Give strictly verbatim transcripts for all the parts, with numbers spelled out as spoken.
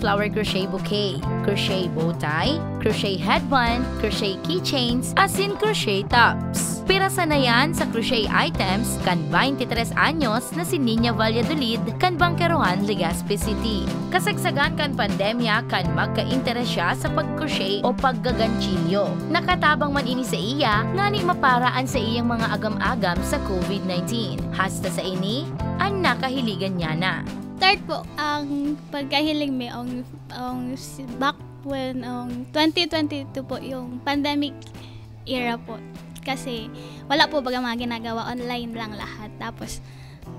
flower crochet bouquet, crochet bow tie, crochet headband, crochet keychains, asin crochet tops. Pirasan na yan sa crochet items kan twenty-tres anyos na si Nina Valladolid kan Bangkerohan, Legazpi City. Kasagsagan kan pandemya kan magka-interes siya sa pag-crochet o paggaganchilyo. Nakatabang man ini sa iya, ngani mapara an sa iyang mga agam-agam sa covid nineteen. Hasta sa ini, an nakahiligan niya na. Start po ang pagkahilig mi ang, ang si- back when ang twenty twenty-two po yung pandemic era po. Kasi wala po baga mga ginagawa, online lang lahat. Tapos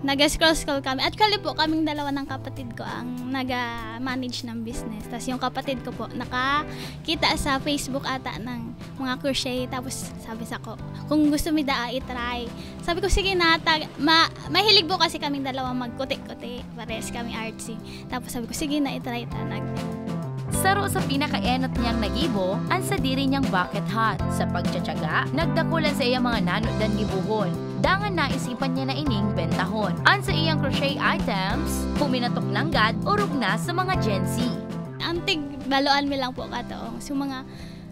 nag-scroll-scroll kami. Actually po, kaming dalawa ng kapatid ko ang naga-manage ng business. Tapos yung kapatid ko po, nakakita sa Facebook ata ng mga crochet. Tapos sabi sa ko, kung gusto mi daa i-try. Sabi ko, sige na, tag- ma- mahilig po kasi kaming dalawa magkuti-kuti. Pares kami artsy. Tapos sabi ko, sige na, i-try ta. Nag- Saro sa pinakaenot niyang nagibo, an sadiri niyang bucket hat. Sa pagtsatsaga, nagdakul an saiyang mga nanodan gibohon. Dangan naisipan niya na ining bentahon. An saiyang crochet items, puminatok nanggad, orog na sa mga Gen Z. Ang tig baloan mi lang po katoong. So mga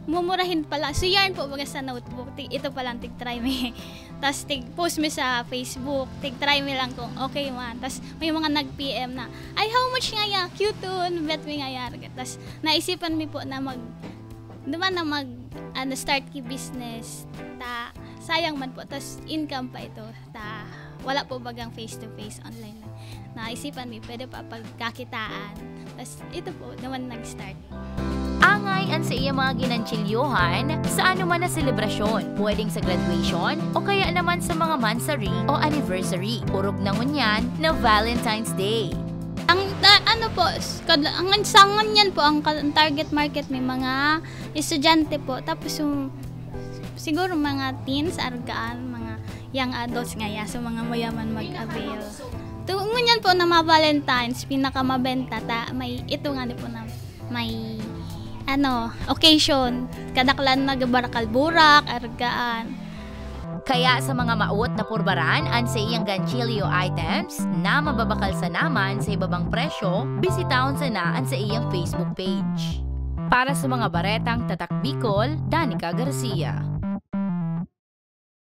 mumurahin pala. So yarn po baga sa notebook. Tig, ito palang tig-try mi. Tapos tig-post mi sa Facebook. Tig-try mi lang kung okay man. Tapos may mga nag-P M na, ay, how much ngaya? Cute to. Bet mi ngaya. Tapos naisipan mi po na mag, duman na mag, ano, start ki business. Ta, sayang man po. Tapos income pa ito. Ta, wala po bagang face-to-face, online lang. Naisipan mi, pwede pa pagkakitaan. Tapos ito po, duman nag-start. Angay an saiyang mga ginanchilyohan sa anoman na selebrasyon, pwedeng sa graduation o kaya naman sa mga monthsary o anniversary. Orog na ngunyan na Valentine's Day. Ang ta- ano po, s- kad- ang sa ngunyan po, ang, ka- ang target market may mga estudyante po. Tapos yung siguro mga teens, argaan, mga young adults ngaya, so mga mayaman mag-avail. To, ngunyan po na mga Valentine's, pinakamabenta ta, may ito nga di po na may ano, occasion. Kadaklan nagbarakal-burak, argaan. Kaya sa mga mawot na purbaran an saiyang ganchilyo items na mababakal sana man sa ibabang presyo, bisitahon sana an saiyang Facebook page. Para sa mga baretang Tatak Bicol, Danica Garcia.